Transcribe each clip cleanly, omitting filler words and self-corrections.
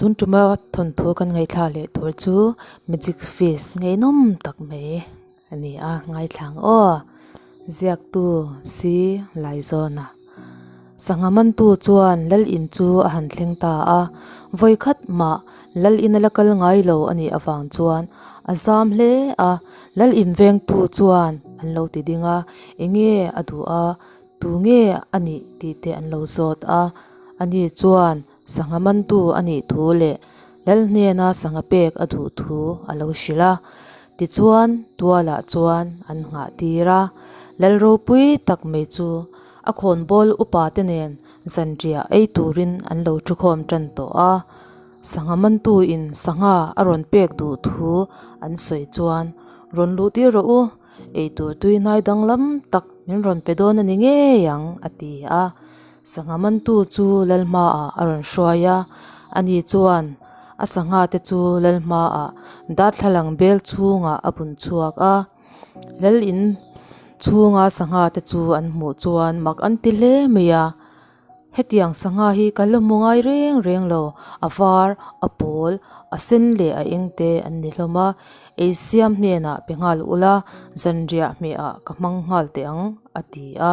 Tun tuma thawnthu kan ngaihthla leh tur chu magic fish ngeihnawm tak mai a ni a ngaithla ang aw ziaktu si Laizawna sangha mantu chuan lal in chu a han thleng ta a vawikhat mah lal in a la kal ngai lo a nih avang chuan a zam hle a lal in vengtu chuan an lo ti ding a enge a duh a tu nge a nih tih te an lo zawt a ani chuan sangha mantu a nih thu leh lal hnena sangha pek a duh thu a lo hrilh a tichuan tualah chuan an nghah tir a lal ropui tak mai chu a khawnbawl upa te nen zanriah ei turin an lo thu khawm tan tawh a sangha mantu in sangha a rawn pek duh thu an sawi chuan rawn luh tir rawh u. Eitur tui hnai danglam tak min rawn pe dawn a ni ngei ang a ti a. Sangha mantu chu Lalhmaah a rawn hruai a, ani chuan a sangha te chu Lalhmaah darthlalang bel chhungah a bun chhuak a. Lal in chhunga sangha te chu an hmuh chuan mak an ti hle mai a. Hetiang sangha hi ka la hmu ngai reng reng lo, a var, a pawl, a sen leh a eng te an ni hlawm a, ei siam hnenah pe nghal ula zanriah hmehah ka hmang nghal teh ang a ti a,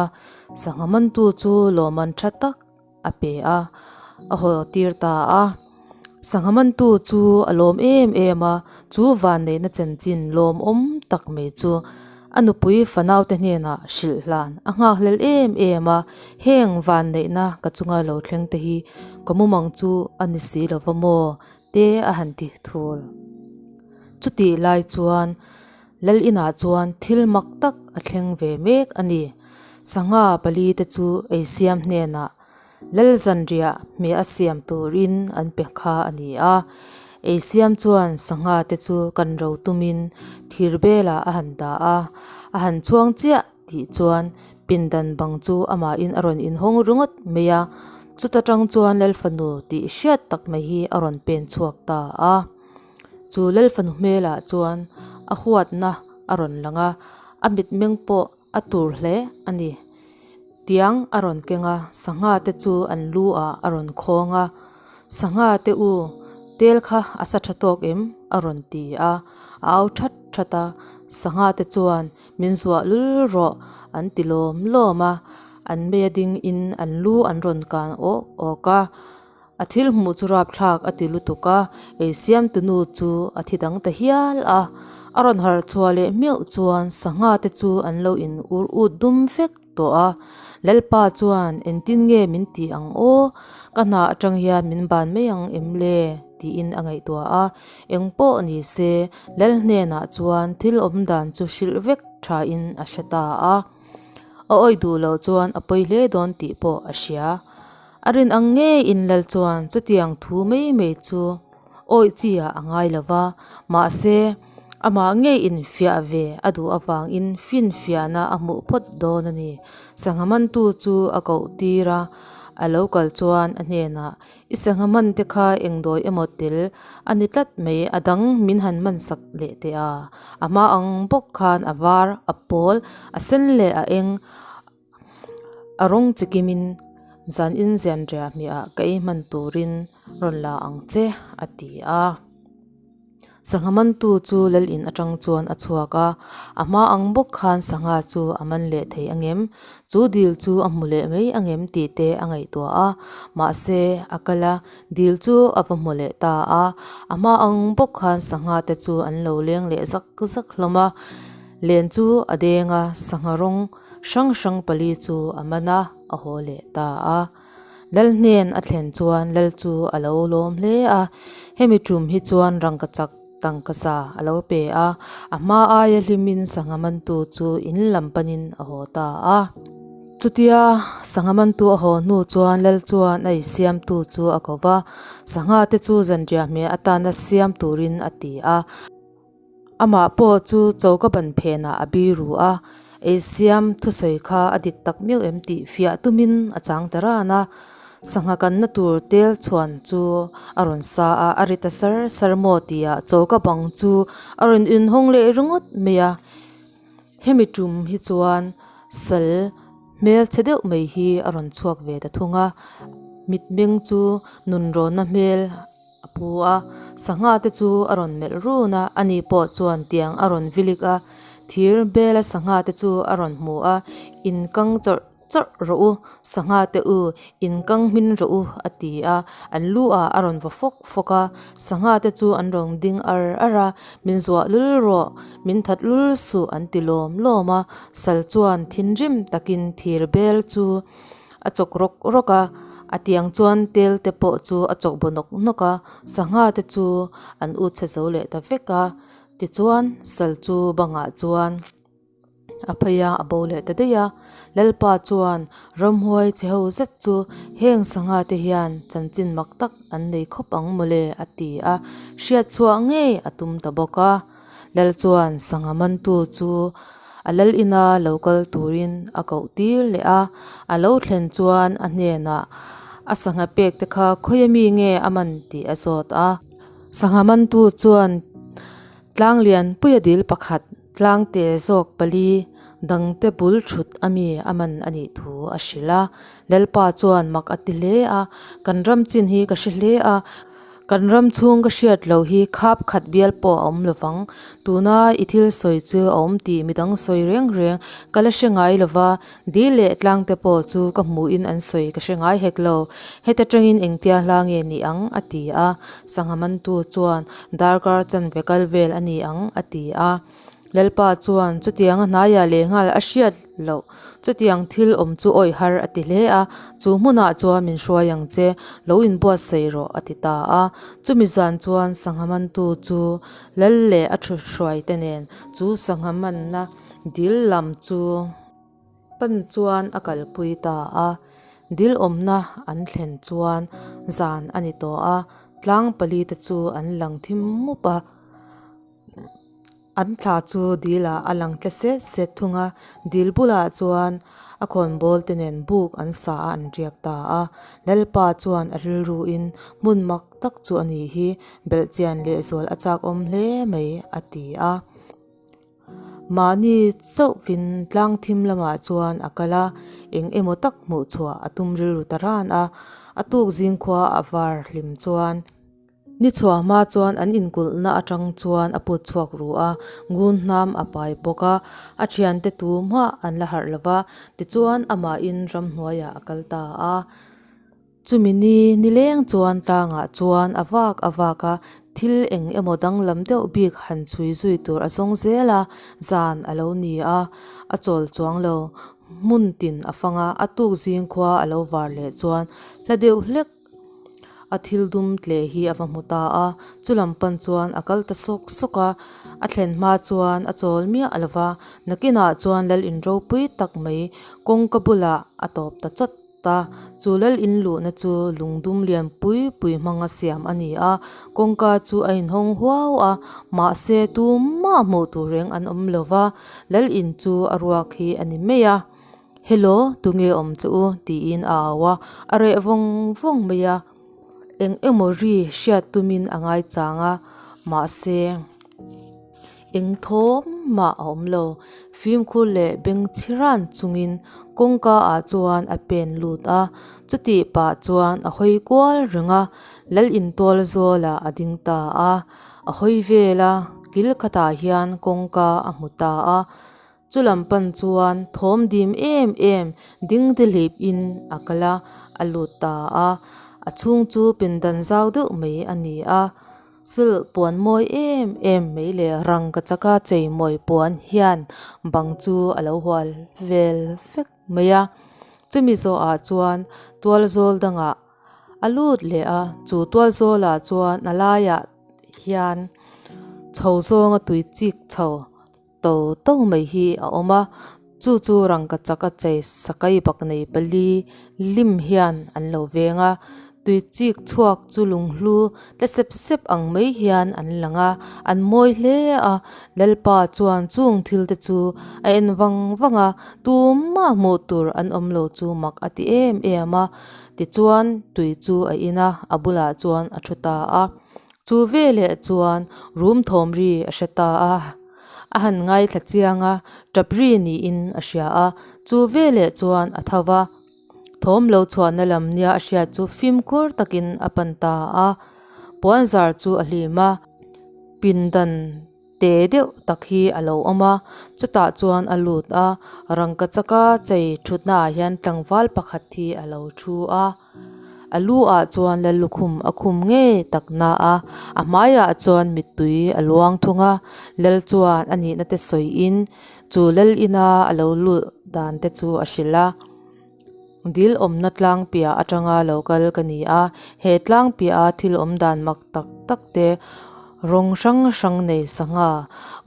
sangha mantu chu lawmman tha tak a pe a, a haw tir ta a. Sangha mantu chu a lawm em em a, chu vanneihna chanchin lawmawm tak mai chu a nupui fanaute hnenah hrilh hlan a nghakhlel em em a, heng vanneihna ka chunga lo thleng te hi ka mumang chu a ni si lo va maw te a han ti thul. Chutih lai chuan Lal inah chuan thil mak tak a thleng ve mek a ni. Sangha pali te chu eisiam hnenah Lal zanriah hmeh a siam turin an pe kha a ni a. Eisiam chuan sangha te chu kan ro tumin thir belah a han dah a, a han chhuang chiah tih chuan pindan bang chu amahin a rawn inhawng ringawt mai a, chuta tang chuan Lal fanu tih hriat tak mai hi a rawn pen chhuak ta a. Chu Lal fanu hmelah chuan a huatna a rawn lang a, a mitmeng pawh a tur hle a ni. Tiang a rawn keng a, sangha te chu an lu ah a rawn khawng a, Sangha te u, tel kha a sa tha tawk em? a rawn ti a, a au that that a, sangha te chuan min zuah lul rawh an ti lawm lawm a, an mei a ding in an lu an rawn kan awk awk a, a thil hmuh chu rapthlak a ti lutuk a, ei siam tu nu chu a thi dang ta hial a, a rawn harh chhuah leh hmiauh chuan sangha te chu an lo in ur ut dum vek tawh a, Lalpa chuan engtin nge min tih ang aw, ka hna atang hian min ban mai ang em le tiin a ngaihtuah a, eng pawh ni se Lal hnenah chuan thil awm dan chu hrilh vek thain a hre ta a, a awih duh loh chuan a pawi hle dawn tih pawh a hria. A rin ang ngei in Lal chuan chutiang thu mai mai chu awih chi ah a ngai lo va, mahse amah ngei in fiah ve a duh avangin finfiahna a hmuh phawt dawn a ni. Sangha mantu chu a koh tir a, a lo kal chuan a hnenah, I sangha man te kha eng dawi emaw tel a ni tlat mai, a dang min han man sak leh teh a, a hma ang bawk khan a var, a pawl, a sen leh a eng, A rawng chi kimin zan in zian riah hmiah ka ei hman turin rawn la ang che a ti a. Sangha mantu chu lal in atang chuan a chhuak a, a hma ang bawk khan sangha chu a man leh thei angem, chu dil chu a hmu leh mai angem tih te a ngaihtuah a, mahse a kal a, dil chu a va hmu leh ta a, a hma ang bawk khan sangha te chu an lo leng leh zak zak hlawm a, len chu a deng a, sangha rawng Hrang hrang pali chu a man a, a haw leh ta a. Lal hnen a thlen chuan Lal chu a lo lawm hle a, hemi tum hi chuan rangkachak tangka za a lo pe a, a hma aia hlimin sangha mantu chu in lam panin a haw ta a. Chutia sangha mantu a haw hnu chuan Lal chuan a insiamtu chu a ko va, sangha te chu zanriah hmeh atana siam turin a ti a. Amah pawh chu choka ban phenah a biru a, eisiam thusawi kha a dik tak meuh em tih fiah tumin a chang ta ran a. Sangha kanna tur tel chhuan chu a rawn sa a, a ri ta sar sar maw tihah choka bang chu a rawn inhawng leh ringawt mai a. Hemi tum hi chuan sal hmel chhe deuh mai hi a rawn chhuak ve ta thung a, mitmeng chu nunrawnna hmel. a pu a, sangha te chu a rawn melh run a, ani pawh chuan tiang a rawn vilik a, thir bela sangha te chu a rawn hmu a, in kang chawrh chawrh rawh u, sangha te u, in kang hmin rawh u a ti a, an lu ah a rawn vaw fawk fawk a, sangha te chu an rawn ding ar ar a, min zuah lul rawh, min that lul suh an ti lawm lawm a, sal chuan thinrim takin thir bel chu. A chawk rawk rawk a, a tiang chuan tel te pawh chu a chawk baw nawk nawk a, sangha te chu an ut chhe zo leh ta vek a, tichuan sal chu bangah chuan a phei a, a bo leh ta daih a, Lalpa chuan ramhuai chhe ho zet chu heng sangha te hian chanchin mak tak an nei khawp ang mawle a ti a, hriat chhuah ngei a tum ta bawk a. Lal chuan sangha mantu chu a lal ina lo kal turin a koh tir leh a, a lo thlen chuan a hnenah a sangha pek te kha khawi ami nge a man tih a zawt a. Sangha mantu chuan tlang lianpuia dil pakhat tlangte zawk pali dangte bul thut ami a man a nih thu a hrilh a. Lalpa chuan mak a ti hle a, Kan ram chin hi ka hre hle a, Kan ram chhung ka hriat loh hi khap khat bial pawh a awm lovang. Tuna i thil sawi chu a awm tih midang sawi reng reng ka la hre ngai lova, dil leh tlang te pawh chu ka hmuhin an sawi ka hre ngai hek lo. Heta tangin engtia hla nge ni ang? a ti a. Sangha mantu chuan darkar chanve kal vel a ni ang a ti a. Lalpa chuan chutianga hnaiah leh nghal a hriat loh. Chutiang thil awm chu awih har a ti hle a, chu hmunah chuan min hruai ang che, lo inbuatsaih rawh a ti ta a. Chumi zan chuan sangha mantu chu lal leh a thuhruaite nen chu sangha manna dil lam chu pan chuan a kalpui ta a. Dil awmna an thlen chuan zan a ni tawh a, tlang pali te chu an lang thim mup a. An thla chu dil ah a lang tle set set thung a, dil bulah chuan a khawnbawl te nen buk an sa a an riak ta a, Lalpa chuan a rilru in hmun mak tak chu a nih hi, belhchian leh zual a chak awm hle mai a ti a. Mahni chauhvin tlang thim lamah chuan a kal a, eng emaw tak hmuh chhuah a tum rilru ta ran a, a tuk zingkhua a var hlim chuan. Ni chhuah hma chuan an inkulhna atang chuan a put chhuak ru a, ngun hnam a pai bawk a, a thiante tu hmah an la harh lo va, tichuan amahin ramhnuaiah a kal ta a. Chumi ni nileng chuan tlangah chuan a vak a vak a, thil eng emaw danglam deuh bik han chhui zui tur a zawng zel a, zan a lo ni a, a chawl chuang lo. Hmun tin a fang a, a tuk zing khua a lo var leh chuan hla deuh hlek A thil dum tle hi a va hmu ta a, chu lam pan chuan a kal ta sawk sawk a, a thlen hma chuan a chawl miah lo va, nakinah chuan lal in ropui tak mai kawngka bulah a tawp ta chawt a, chu lal in luhna chu lung dum lian pui pui hmanga siam a ni a, kawngka chu a inhawng huau a, mahse tumah hmuh tur reng an awm lo va, lal in chu a ruak hi a ni mai a. Hello, tunge awm che u? tiin a au a, a reh vawng vawng mai a, eng emaw ri hriat tumin a ngaichang a, mahse eng thawm mah a awm lo. Fimkhur leh beng chhi ran chungin kawngka ah chuan a pen lut a, chutih pah chuan a hawi kual reng a, lal intual zawlah a ding ta a, a hawi vel a, kil khatah hian kawngka a hmu ta a. Chu lam pan chuan thawm dim em em ding dihlip in a kal a, a lut ta a. A chhung chu pindan zau deuh mai a ni a, silh puan mawi em em mai leh rangka chaka chei mawi puan hian bang chu a lo hual vel vek mai a. Chumi zawhah chuan tual zawl dangah a lut leh a, chu tual zawlah chuan a laiah hian chho zawnga tui chik chho. To to mai hi a awm a, chu chu rangka chak a chei sakai bak nei pali lim hian an lo veng a, tui chik chhuak chu lunghlu tle sep sep ang mai hian an lang a, an mawi hle a, Lalpa chuan chung thil te chu a en vang vang a, tumah hmuh tur an awm lo chu mak a ti em em a, tichuan tui chu a in a, a bulah chuan a thu ta a. Chu veleh chuan rum thawm ri a hre ta a, a han ngaithla chiang a, tap ri niin a hria a, chu veleh chuan a tho va, thawm lo chhuahna lam nia a hriat chu fimkhur takin a pan ta a. Puanzar chu a hlim a, pindan te deuh tak hi a lo awm a, chutah chuan a lut a, rangkachak a chei thutna ah hian tlangval pakhat hi a lo thu a, a lu ah chuan lallukhum a khum ngei tak na a, a hmaiah chuan mittui a luang thung a, lal chuan a nihna te sawi in chu lal ina a lo luh dan te chu a hrilh a. Dil awmna tlang piah atanga lo kal ka ni a, he tlang piaha thil awm dan mak tak tak te rawng hrang hrang nei sangha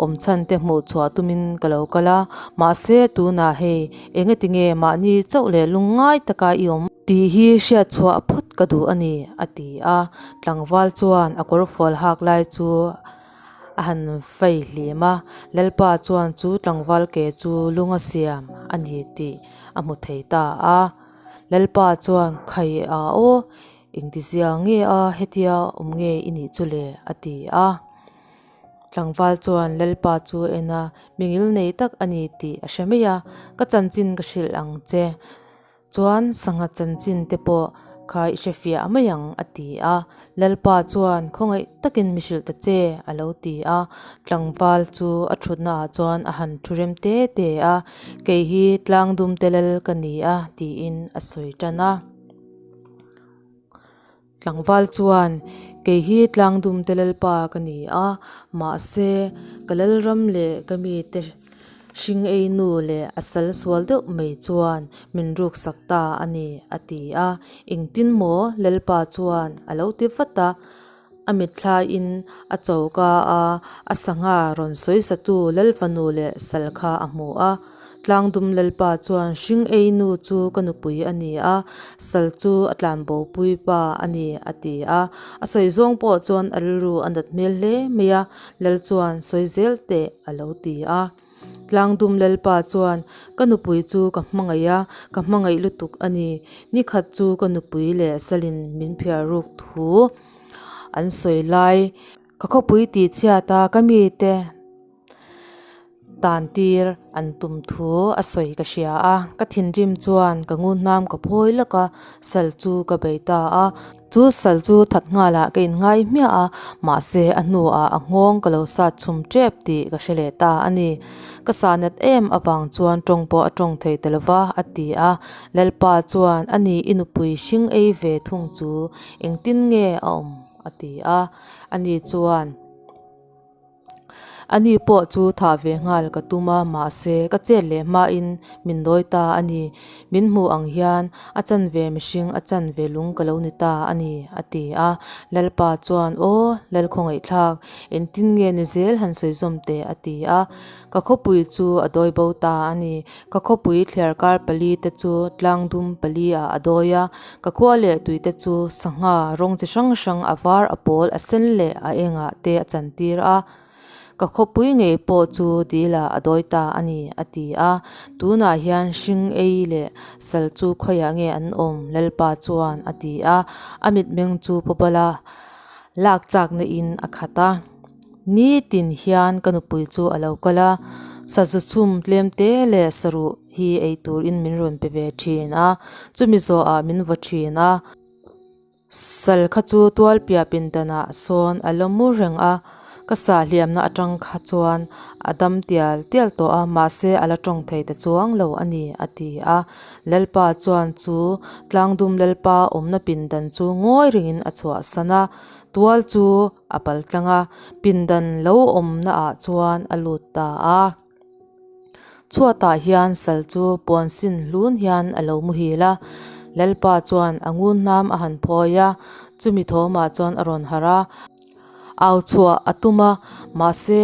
awm chhan te hmuh chhuah tumin ka lo kal a, mahse tunah hei engati nge mahni chauh leh lungngai taka i awm tih hi hriat chhuah phawt ka duh a ni a ti a, tlangval chuan a kawrfual hak lai chu A han fei hlim a, Lalpa chuan chu tlangval ke chu lunga siam a ni tih a hmu thei ta a. Lalpa chuan, Khai a aw, engtizia nge a hetia awm nge i nih chu le? a ti a. Tlangval chuan Lalpa chu a en a, Mingil nei tak a ni tih a hre mai a, Ka chanchin ka hrilh ang che. Chuan sangha chanchin te pawh kha i hre fiah mai ang a ti a. Lalpa chuan khawngaih takin mi hrilh ta che a lo ti a. Tlangval chu a thutna ah chuan a han thu rem te te a, Kei hi tlangdum te lal ka ni a tiin a sawi tan a. Tlangval chuan, Kei hi tlangdum te lalpa ka ni a, mahse, ka lalram leh ka mite hring ei nu leh a sal sual deuh mai chuan min ruksak ta a ni, a ti a. Engtin maw? Lalpa chuan a lo ti vat a. A mitthlaiin a choka a, a sangha rawn sawisatu Lalfanu leh sal kha a hmu a. Tlangdum Lalpa chuan hring ei nu chu ka nupui a ni a, sal chu a tlanbopui pa a ni, a ti a. A sawi zawng pawh chuan a rilru a nat hmel hle mai a, Lal chuan sawi zel teh a lo ti a. Tlangdum Lalpa chuan ka nupui chu ka hmangaih a, ka hmangaih lutuk a ni. Nikhat chu ka nupui leh salin min phiar ruk thu an sawi lai. Ka khawpui tihchhiat a, ka mite. Tan tir an tum thu a sawi ka hria a, ka thinrim chuan ka ngunhnam ka phawi lawk a, sal chu ka bei ta a. Chu sal chu that nghalah ka inngai hmiah a, mahse a hnuah a nghawng ka lo sat chhum tep tih ka hre leh ta a ni. Ka sa nat em avang chuan tawng pawh a tawng thei ta lova, a ti a. Lalpa chuan a ni i nupui hring ei ve thung chu engtin nge a awm? a ti a. Ani chuan. Ani pawh chu thah ve nghal ka tum a, mahse ka chet leh hmain min dawi ta a ni. Min hmuh ang hian a chanve mihring a chanve lung ka lo ni ta a ni, a ti a. Lalpa chuan, Aw, Lalkhawngaihthlak, engtin nge ni zel han sawi zawm teh, a ti a. Ka khawpui chu a dawi bo ta a ni. Ka khawpui thliarkar pali te chu tlangdum pali ah a dawi a, ka khua leh tui te chu sangha rawng chi hrang hrang a var, a pawl, a sen leh a engah te a chantir a. Ka khawpui ngei pawh chu dil ah a dawi ta a ni, a ti a. Tunah hian hring ei leh sal chu khawiah nge an awm? Lalpa chuan a ti a. A mitmeng chu pawpala lak chakna in a khat a. Nitin hian ka nupui chu a lo kal a, sazu chhum tlem te leh saruh hi ei turin min rawn pe ve thin a, chumi zawhah min vaw thin a. Sal kha chu tual piah pindanah sawn a la mu reng a, ka sah hliamna atang kha chuan a dam tial tial tawh a, mahse a la tawng thei ta chuang lo a ni, a ti a. Lalpa chuan chu tlangdum Lalpa awmna pindan chu ngawi rengin a chhuahsan a, tual chu a pal tlang a, pindan lo awmna ah chuan a lut ta a. Chhuatah hian sal chu puan sin hlun hian a lo muhil a, Lalpa chuan a ngun hnam a han phawi a, chumi thawmah chuan a rawn harh a, au chhuah a tum a, mahse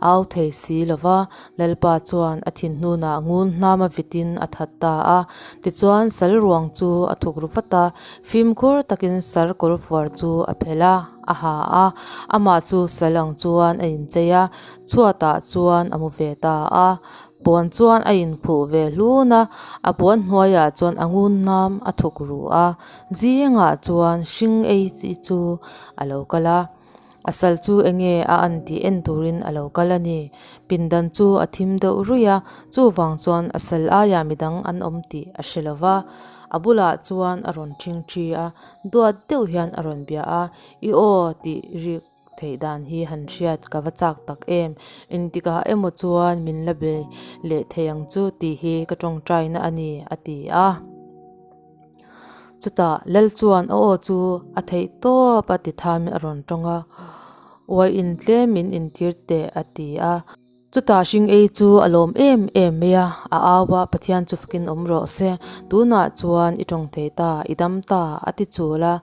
au thei si lo va, Lalpa chuan a thinhnunah ngun hnam a vitin a that ta a. Tichuan sal ruang chu a thuk ru vat a, fimkhur takin sar kawr fuar chu a phelh a. A ha a, amah chu sal ang chuan a inchei a, chhuatah chuan a mu ve ta a. Puan chuan a inkhuh ve hlun a, a puan hnuaiah chuan a ngun hnam a thuk ru a. Zingah chuan hring ei chi chu a lo kal a, a sal chu eng nge a an tih en turin a lo kal a ni. Pindan chu a thim deuh ruih a, chuvang chuan a sal aiah midang an awm tih a hre lo va. A bulah chuan a rawn ṭhingṭhi a, duat deuh hian a rawn bia a, I aw tih rik theih dan hi han hriat ka va chak tak em, engtikah emaw chuan min la be leh thei ang chu tih hi ka tawngtaina a ni, a ti a. Chutah Lal chuan a aw chu a theih tawp a ti thamin a rawn tawng a, Uai intlem min intir teh, a ti a. Chutah hring ei chu a lawm em em mai a, a au a, Pathian chu fakin awm rawh se, tunah chuan i tawng thei ta, i dam ta, a ti chul a.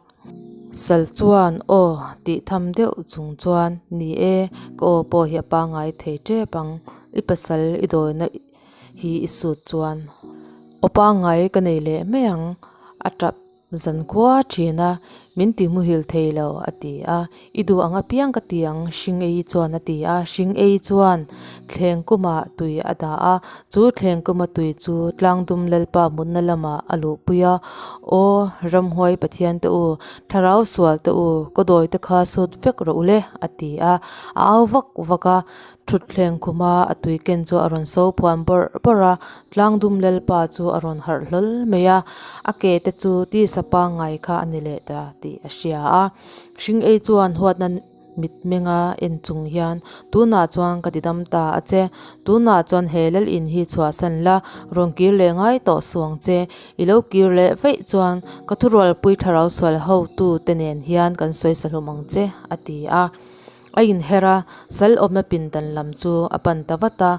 Sal chuan aw tih tham deuh chung chuan, Ni e, ka aw pawh hi a pangngai thei tep ang, i pasal i dawina hi i sut chuan aw pangngai ka nei leh mai ang, a tap Zan khua thin a, min ti muhil thei lo, a ti a. I duh ang apiang ka ti ang, hring ei chuan a ti a. Hring ei chuan thleng kumah tui a dah a, chu thleng kuma tui chu tlangdum Lalpa mutna lamah a luhpui a. Aw, ramhuai Pathian te u, thlarau sual te u, ka dawi te kha sut vek rawh u le, a ti a. A au vak vak a. Thutthleng khuma a tui ken chu a rawn so phuan bawrh bawrh a, tlangdum Lalpa chu a rawn harh hlawl mai a, a ke te chu tisa pangngai kha a ni leh ta tih a hria a. Hring ei chuan huatna mitmenga en chung hian, Tunah chuan ka tidam ta a che, tunah chuan he lal in hi chhuahsan la, rawn kir leh ngai tawh suh ang che, i lo kir leh vaih chuan ka thurualpui thlarau sual hotu te nen hian kan sawi sahlum ang che, a ti a. A inher a, sal awmna pindan lam chu a pan ta vat a.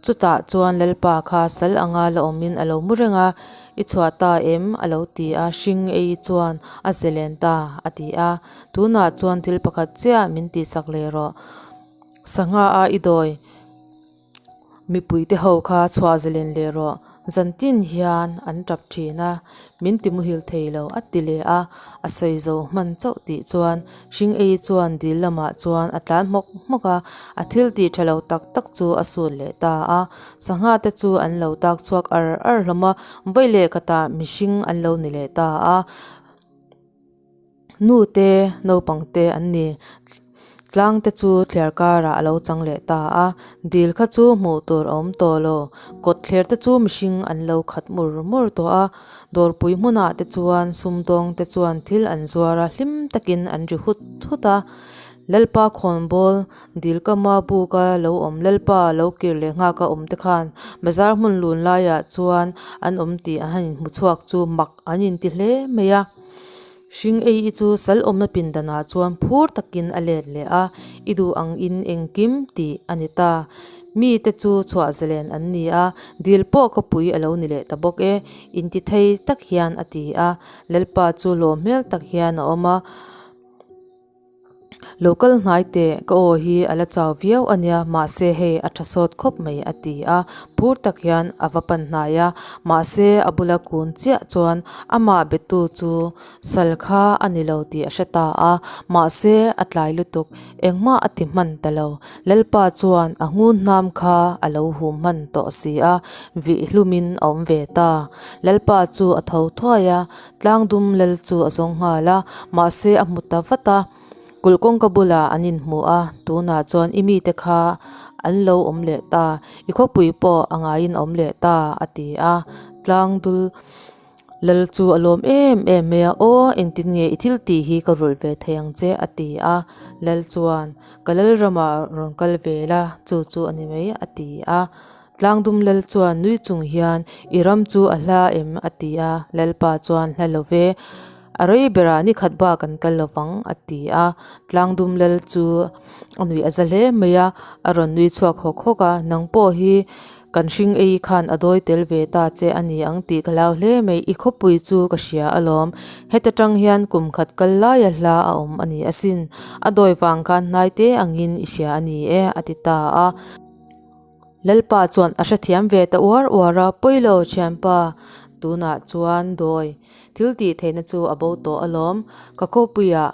Chutah chuan Lalpa kha sal anga la awmin a lo mu reng a, I chhuah ta em? a lo ti a, Hring ei chuan a ze len ta, a ti a. Tunah chuan thil pakhat chiah min tihsak leh rawh. Sangha a i dawi. Mipuite ho kha chhuah zalen leh rawh, zan tin hian an tap thin a, min ti muhil thei lo a ti leh a, a sawi zo hman chauh tih chuan hring ei chuan dil lamah chuan a tlan hmawk hmawk a, a thil tih tha lo tak tak chu a sut leh ta a, sangha te chu an lo tak chhuak ar ar hlawm a, vawi leh khatah mihring an lo ni leh ta a. Nu te naupang te an ni tlang te chu thliar karah a lo chang leh ta a dil kha chu hmuh tur a awm tawh lo kawt thler te chu mihring an lo khat mur mur tawh a dawrpui hmunah te chuan sumdawng te chuan thil an zuar a hlim takin an ri hut hut a lalpa khawnbawl dil kama buka lo awm lalpa lo kir leh nghak a awm te khan bazar hmun lun laiah chuan an awm tih an han inhmu chhuak chu mak an inti hle mai a. Hring ei i chu sal awmna pindanah chuan phur takin a let leh a, i duh ang in engkim tih a ni ta. Mite chu chhuah zalen an ni a, dil pawh ka pui a lo ni leh ta bawk e, intithei tak hian a ti a. Lalpa chu lawm hmel tak hian a awm a. Lo kal hnai teh, ka aw hi a la chau viau a nia, mahse hei a tha sawt khawp mai a ti a, phur tak hian a va pan hnai a, mahse a bula kun chiah chuan amah betu chu sal kha a ni lo tih a hre ta a, mahse a tlai lutuk, engmah a ti hman ta lo, Lalpa chuan a ngun hnam kha a lo hum hman tawh si a, vih hlumin a awm ve ta, Lalpa chu a tho thuai a, Tlangdum lal chu a zawng nghal a, mahse a hmu ta vat a. Kulh kawngka bulah an inhmu a, tunah chuan i mite kha an lo awm leh ta, i khawpui pawh a ngaiin a awm leh ta, a ti a. Tlangdul lal chu a lawm em em mai a, Aw, engtin nge i thil tih hi ka rulh ve thei ang che, a ti a. Lal chuan, Ka lal ramah rawn kal ve la, chu chu a ni mai, a ti a. Tlangdum lal chuan nui chung hian, I ram chu a hla em? a ti a. Lalpa chuan, Hla lo ve. A rei berah ni khat bak an kal lovang, a ti a. Tlangdum lal chu a nuih a za hle mai a, a rawn nui chhuak hawk hawk a, Nang pawh hi kan hring ei khan a dawi tel ve ta che a ni ang tih ka hlau hle mai. I khawpui chu ka hria alawm. Heta tang hian kum khat kal laia hla a awm a ni asin. A dawi vang khan hnai te angin i hria a ni e, a ti ta a. Lalpa chuan a hrethiam ve ta uar uar a, Pawilo thianpa, tunah chuan dawi thil tih theihna chu a bo tawh alawm, ka khawpuiah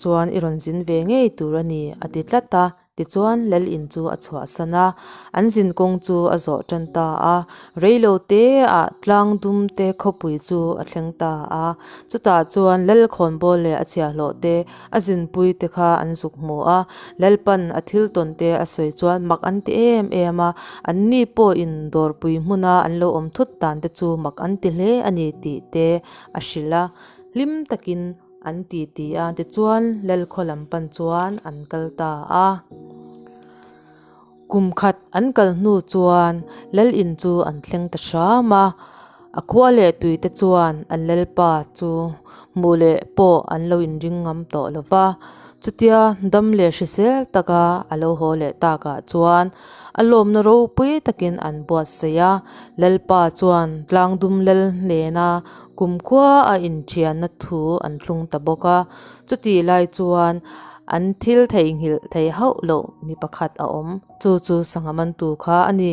chuan i rawn zin ve ngei tur a ni, a ti tlat a. Tichuan, Lal in chu a chhuahsan a, an zin kawng chu a zawh tan ta a. Reilo teah tlang dum te khawpui chu a thleng ta a. Chutah chuan Lal khawnbawl leh a chhiahhlawh te, a zinpui te kha an zuk hmu a. Lalpan a thil tawn te a sawi chuan mak an ti em em a, anni pawhin dawrpui hmuna an lo awm thut dan te chu mak an ti hle a ni tih te a hrilh a. Hlim takin An ti ti a, tichuan Lalkhaw lam pan chuan an kal ta a. Kum khat an kal hnu chuan Lal in chu an thleng ta hram a, a khua leh tui te chuan an Lalpa chu hmuh leh pawh an lo inring ngam tawh lo va. Chutia dam leh hrisel taka a lo haw leh takah chuan a lawmna ropui takin an buatsaih a, Lalpa chuan tlangdum lal hnena Kumkhua a inthianna thu an thlung ta bawk a, chutih lai chuan an thil theihnghilh thei hauh loh mi pakhat a awm. Chu chu sangha mantu kha a ni.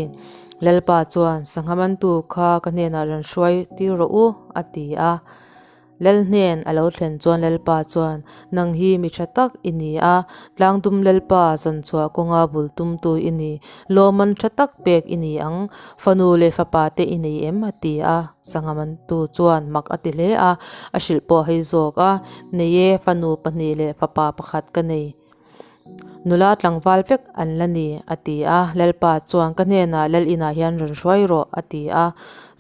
Lalpa chuan, Sangha mantu kha ka hnenah rawn hruai tir rawh u, a ti a. Lal hnen a lo thlen chuan Lalpa chuan, Nang hi mi tha tak i ni a, Tlangdum Lalpa zanchhuah kawnga bul tumtu i ni. Lawman tha tak pek i ni ang, fanu leh fapa te i nei em? a ti a. Sangha mantu chuan mak a ti hle a, a hrilh pawh hei zawk a, Nei e, fanu pahnih leh fapa pakhat ka nei. Nula tlangval vek an la ni, a ti a. Lalpa chuan ka hnenah lal inah hian rawn hruai rawh, a ti a.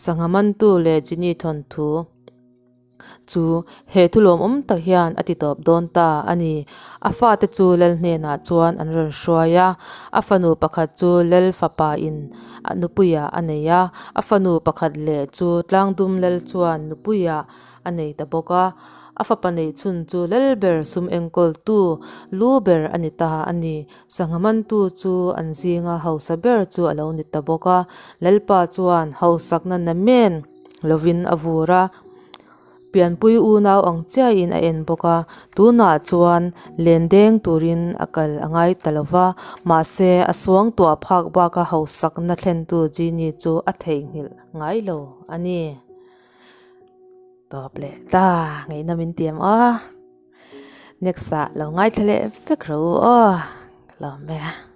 Sangha mantu leh Genie thawnthu. Chu he thu lawmawm tak hian a ti tawp dawn ta a ni. A fate chu Lal hnenah chuan an rawn hruai a, a fanu pakhat chu Lal fapa in nupuiah a nei a, a fanu pakhat leh chu Tlangdum Lal chuan nupuiah a nei ta bawk a. A fapa neih chhun chu Lal ber sum enkawltu lu ber a ni ta a ni. Sangha mantu chu an zinga hausa ber chu a lo ni ta bawk a. Lalpa chuan hausakna namen lovin a vur a, pianpui unau ang chiahin a en bawk a, tunah chuan len deng turin a kal a ngai ta lo va, mahse a suang tuah phak baka hausakna thlentu Genie chu a theihnghilh ngai lo a ni. Tawp leh ta, ngaihna min ti em aw. Next ah lo ngaithla leh vek rawh u aw, ka lawm ve.